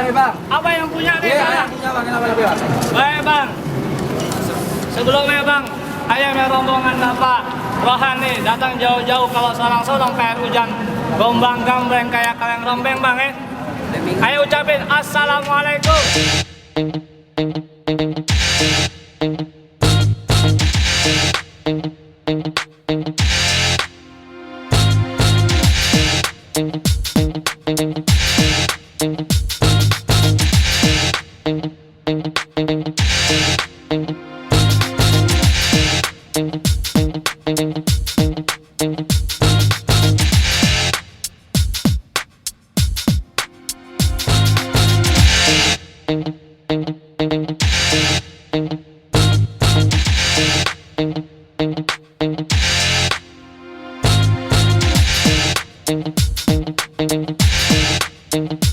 nih bang. Apa yang punya nih? Iya, yang punya bang. Kenapa lebih bang? Baik bang. Sebelumnya bang, ayamnya rombongan Bapak Rohani datang jauh-jauh kalau sorong-sorong kayak hujan, gombang gambreng kayak kaleng rombeng bang ya. Ayo ucapin assalamualaikum. Thank you.